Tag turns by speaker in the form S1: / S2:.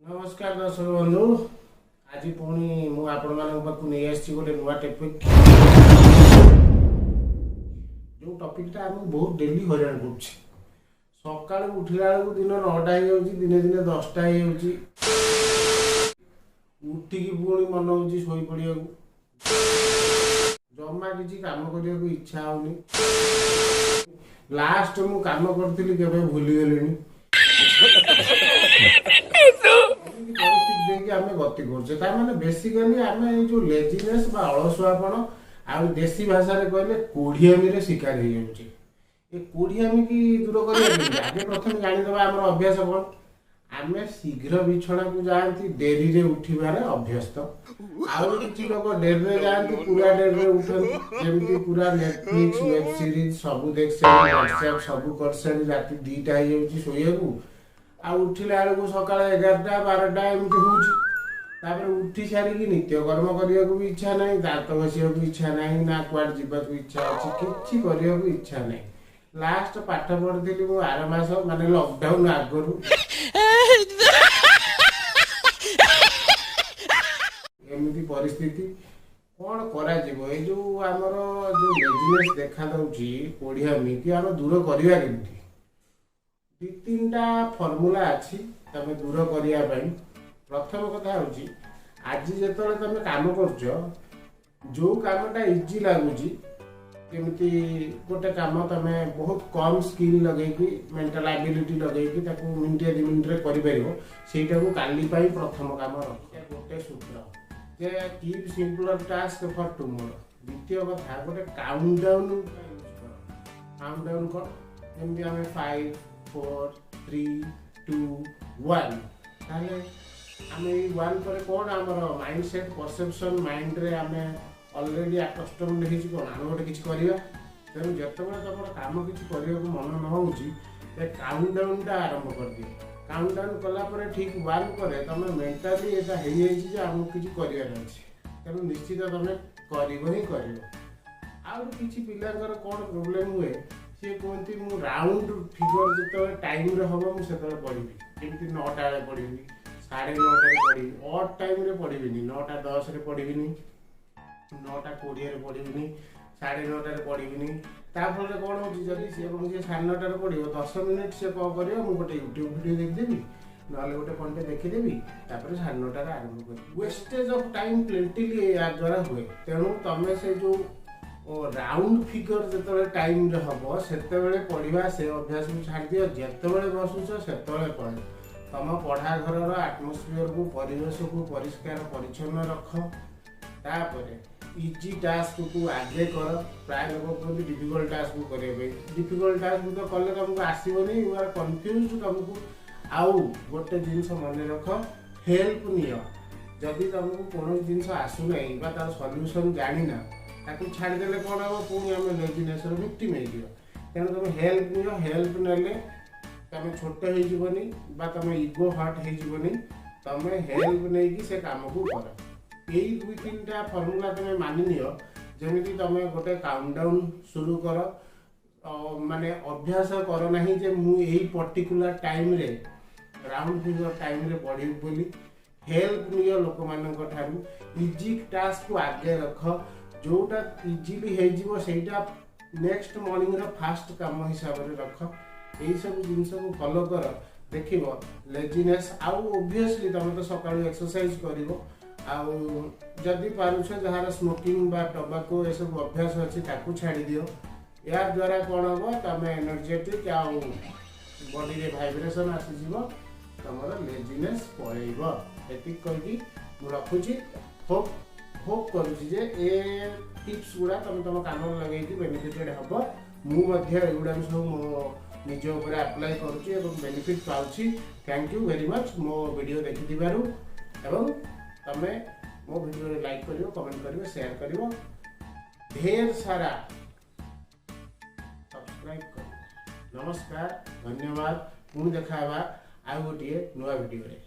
S1: ନମସ୍କାର ଦର୍ଶକ ବନ୍ଧୁ, ଆଜି ପୁଣି ମୁଁ ଆପଣମାନଙ୍କ ପାଖକୁ ନେଇ ଆସିଛି ଗୋଟେ ନୂଆ ଟପିକ୍, ଯେଉଁ ଟପିକ୍ଟା ଆମକୁ ବହୁତ ଡେଲି ହଇରାଣ କରୁଛି। ସକାଳୁ ଉଠିଲା ବେଳକୁ ଦିନ 9ଟା ହେଇଯାଉଛି, ଦିନେ ଦିନେ 10ଟା ହେଇଯାଉଛି। ଉଠିକି ପୁଣି ମନ ହେଉଛି ଶୋଇପଡ଼ିବାକୁ, ଜମା କିଛି କାମ କରିବାକୁ ଇଚ୍ଛା ହଉନି। ଲାଷ୍ଟ ମୁଁ କାମ କରିଥିଲି କେବେ ଭୁଲିଗଲିଣି। ଏମିତି ପରିସ୍ଥିତି ଦେଇକି ଆମେ ଗତି କରୁଛେ। ତା ମାନେ ବେସିକାଲି ଆମେ ଏଇ ଯୋଉ ଲେଜିନେସ୍ ବା ଅଳସୁଆପଣ, ଆଉ ଦେଶୀ ଭାଷାରେ କହିଲେ କୋଢିଆମିରେ ଶିକାର ହେଇଯାଉଛେ। ଏ କୋଢିଆମି କି ଦୂର କରିବା କେମିତି? ଆଗେ ପ୍ରଥମେ ଜାଣିଦେବା ଆମର ଅଭ୍ୟାସ କ'ଣ। ଆମେ ଶୀଘ୍ର ବିଛଣାକୁ ଯାଆନ୍ତି, ଡେରିରେ ଉଠିବାରେ ଅଭ୍ୟସ୍ତ। ଆଉ କିଛି ଲୋକ ଡେରିରେ ଯାଆନ୍ତି, ପୁରା ଡେରିରେ ଉଠନ୍ତି। ଯେମିତି ପୁରା ନେଟଫ୍ଲିକ୍ସ, ୱେବ୍ ସିରିଜ ସବୁ ଦେଖି ସାରି, ହ୍ୱାଟ୍ସଆପ୍ ସବୁ କରିସାରି ରାତି 2ଟା ହେଇଯାଉଛି ଶୋଇବାକୁ, ଆଉ ଉଠିଲା ବେଳକୁ ସକାଳ 11ଟା 12ଟା ଏମିତି ହଉଛି। ତାପରେ ଉଠି ସାରିକି ନିତ୍ୟକର୍ମ କରିବାକୁ ବି ଇଚ୍ଛା ନାହିଁ, ଦାନ୍ତ ଘଷିବାକୁ ଇଚ୍ଛା ନାହିଁ, ନା କୁଆଡ଼େ ଯିବାକୁ ଇଚ୍ଛା ଅଛି, କିଛି କରିବାକୁ ଇଚ୍ଛା ନାହିଁ। ଲାଷ୍ଟ ପାଠ ପଢ଼ିଥିଲି ମୁଁ ଆର ମାସ, ମାନେ ଲକଡାଉନ ଆଗରୁ। ଏମିତି ପରିସ୍ଥିତି, କ'ଣ କରାଯିବ? ଏଇ ଯୋଉ ଆମର ଯୋଉ ଲେଜିନେସ୍ ଦେଖା ଦଉଛି, କୋଢ଼ିଆମି କି ଆମେ ଦୂର କରିବା କେମିତି? ଦୁଇ ତିନିଟା ଫର୍ମୁଲା ଅଛି ତମେ ଦୂର କରିବା ପାଇଁ। ପ୍ରଥମ କଥା ହେଉଛି, ଆଜି ଯେତେବେଳେ ତମେ କାମ କରୁଛ, ଯୋଉ କାମଟା ଇଜି ଲାଗୁଛି, ଯେମିତି ଗୋଟେ କାମ ତମେ ବହୁତ କମ୍ ସ୍କିଲ୍ ଲଗେଇକି, ମେଣ୍ଟାଲ ଆବିଲିଟି ଲଗେଇକି ତାକୁ ମିନିଟେ 2 ମିନିଟ୍ରେ କରିପାରିବ, ସେଇଟାକୁ କାଲି ପାଇଁ ପ୍ରଥମ କାମ ରଖ। ଗୋଟେ ସୂତ୍ର ଯେ keep simpler task for tomorrow। ଦ୍ୱିତୀୟ କଥା, ଗୋଟେ କାଉଣ୍ଟ ଡାଉନ୍ ୟୁଜ୍ କର। କାଉଣ୍ଟ ଡାଉନ୍ କ'ଣ? ଯେମିତି ଆମେ 5, 4, 3, 2, 1। ତାହେଲେ ଆମେ ଏଇ ୱାନ୍ ପରେ କ'ଣ ଆମର ମାଇଣ୍ଡ ସେଟ୍, ପରସେପସନ୍, ମାଇଣ୍ଡରେ ଆମେ ଅଲରେଡ଼ି ଆକଷ୍ଟମ୍ଡ ହେଇଛି କ'ଣ, ଆମେ ଗୋଟେ କିଛି କରିବା। ତେଣୁ ଯେତେବେଳେ ତମର କାମ କିଛି କରିବାକୁ ମନ ନ ହେଉଛି, ସେ କାଉଣ୍ଟ ଡାଉନ୍ଟା ଆରମ୍ଭ କରିଦିଅ। କାଉଣ୍ଟ ଡାଉନ୍ କଲା ପରେ, ଠିକ୍ ୱାନ୍ ପରେ ତମେ ମେଣ୍ଟାଲି ଏଇଟା ହେଇଯାଇଛି ଯେ ଆମକୁ କିଛି କରିବାର ଅଛି, ତେଣୁ ନିଶ୍ଚିତ ତମେ କରିବ ହିଁ କରିବ। ଆଉ କିଛି ପିଲାଙ୍କର କ'ଣ ପ୍ରୋବ୍ଲେମ୍ ହୁଏ, ସିଏ କୁହନ୍ତି ମୁଁ ରାଉଣ୍ଡ ଫିଗର ଯେତେବେଳେ ଟାଇମ୍ରେ ହେବ ମୁଁ ସେତେବେଳେ ପଢ଼ିବି। ଯେମିତି 9ଟା ବେଳେ ପଢ଼ିବି, 9:30ରେ ପଢ଼ିବି, ଅଡ୍ ଟାଇମ୍ରେ ପଢ଼ିବିନି, 9ଟା 10ରେ ପଢ଼ିବିନି, 9ଟା 20ରେ ପଢ଼ିବିନି, 9:30ରେ ପଢ଼ିବିନି। ତା ଫଳରେ କ'ଣ ହେଉଛି, ଯଦି ସିଏ ଏବଂ ସିଏ 9:30ରେ ପଢ଼ିବ, 10 ମିନିଟ୍ ସିଏ କ'ଣ କରିବ, ମୁଁ ଗୋଟେ ୟୁଟ୍ୟୁବ୍ ଭିଡ଼ିଓ ଦେଖିଦେବି, ନହେଲେ ଗୋଟେ କ'ଣଟେ ଦେଖିଦେବି, ତାପରେ 9:30ରେ ଆରମ୍ଭ କରିବି। ୱେଷ୍ଟେଜ୍ ଅଫ୍ ଟାଇମ୍ ପ୍ଲେଣ୍ଟିଲି ଏହା ଦ୍ୱାରା ହୁଏ। ତେଣୁ ତମେ ସେ ଯେଉଁ ରାଉଣ୍ଡ ଫିଗର ଯେତେବେଳେ ଟାଇମ୍ରେ ହେବ ସେତେବେଳେ ପଢ଼ିବା, ସେ ଅଭ୍ୟାସକୁ ଛାଡ଼ିଦିଅ। ଯେତେବେଳେ ବସୁଛ ସେତେବେଳେ ପଢ଼। ତମ ପଢ଼ା ଘରର ଆଟମୋସ୍ଫିୟରକୁ, ପରିବେଶକୁ ପରିଷ୍କାର ପରିଚ୍ଛନ୍ନ ରଖ। ତାପରେ ଇଜି ଟାସ୍କକୁ ଆଗେ କର। ପ୍ରାୟ ଲୋକ କୁହନ୍ତି ଡିଫିକଲ୍ଟ ଟାସ୍କକୁ କରିବା ପାଇଁ। ଡିଫିକଲ୍ଟ ଟାସ୍କ ତ କଲେ ତମକୁ ଆସିବନି, you R confuse ତମକୁ। ଆଉ ଗୋଟେ ଜିନିଷ ମନେ ରଖ, ହେଲ୍ପ ନିଅ। ଯଦି ତମକୁ କୌଣସି ଜିନିଷ ଆସୁନାହିଁ ବା ତାର ସଲ୍ୟୁସନ୍ ଜାଣିନା, ତାକୁ ଛାଡ଼ିଦେଲେ କ'ଣ ହେବ? ପୁଣି ଆମେ ଲେଜିନେସ୍ର ଭିକ୍ଟିମ୍ ହେଇଯିବା। ତେଣୁ ତମେ ହେଲ୍ପ ନିଅ। ହେଲ୍ପ ନେଲେ ତମେ ଛୋଟ ହେଇଯିବନି ବା ତମେ ଇଗୋ ହର୍ଟ ହେଇଯିବନି। ତମେ ହେଲ୍ପ ନେଇକି ସେ କାମକୁ କର। ଏଇ ଦୁଇ ତିନିଟା ଫର୍ମୁଲା ତମେ ମାନି ନିଅ। ଯେମିତି ତମେ ଗୋଟେ କାଉଣ୍ଟଡାଉନ୍ ଶୁରୁ କର, ମାନେ ଅଭ୍ୟାସ କର ନାହିଁ ଯେ ମୁଁ ଏଇ ପର୍ଟିକୁଲାର ଟାଇମ୍ରେ, ରାଉଣ୍ଡ ଫିଗର ଟାଇମ୍ରେ ପଢ଼ିବି ବୋଲି। ହେଲ୍ପ ନିଅ ଲୋକମାନଙ୍କ ଠାରୁ। ଇଜି ଟାସ୍କକୁ ଆଗେ ରଖ। ଯୋଉଟା ଇଜିଲି ହେଇଯିବ ସେଇଟା ନେକ୍ସଟ ମର୍ଣ୍ଣିଂର ଫାଷ୍ଟ କାମ ହିସାବରେ ରଖ। ଏଇସବୁ ଜିନିଷକୁ ଫଲୋ କର, ଦେଖିବ ଲେଜିନେସ୍। ଆଉ ଓଭିୟସଲି ତମେ ତ ସକାଳୁ ଏକ୍ସରସାଇଜ କରିବ। ଆଉ ଯଦି ପାରୁଛ, ଯାହାର ସ୍ମୋକିଂ ବା ଟବାକୋ ଏସବୁ ଅଭ୍ୟାସ ଅଛି, ତାକୁ ଛାଡ଼ିଦିଅ। ଏହା ଦ୍ୱାରା କ'ଣ ହେବ? ତମେ ଏନର୍ଜେଟିକ୍ ଆଉ ବଡିରେ ଭାଇବ୍ରେସନ୍ ଆସିଯିବ, ତମର ଲେଜିନେସ୍ ପଳେଇବ। ଏତିକି କହିକି ମୁଁ ରଖୁଛି। ହୋପ୍ ହୋପ୍ କରୁଛି ଯେ ଏ ଟିପ୍ସ ଗୁଡ଼ା ତମେ ତମ କାମରେ ଲଗେଇକି ବେନିଫିଟେଡ୍ ହେବ। ମୁଁ ମଧ୍ୟ ଏଗୁଡ଼ାକ ସବୁ ମୋ ନିଜ ଉପରେ ଆପ୍ଲାଏ କରୁଛି ଏବଂ ବେନିଫିଟ୍ ପାଉଛି। Thank you very much ମୋ ଭିଡ଼ିଓ ଦେଖିଥିବାରୁ। ଏବଂ ତମେ ମୋ ଭିଡ଼ିଓରେ ଲାଇକ୍ କରିବ, କମେଣ୍ଟ କରିବ, ସେୟାର କରିବ, ଢେର ସାରା ସବସ୍କ୍ରାଇବ୍ କରିବ। ନମସ୍କାର, ଧନ୍ୟବାଦ। ପୁଣି ଦେଖା ହେବା ଆଉ ଗୋଟିଏ ନୂଆ ଭିଡ଼ିଓରେ।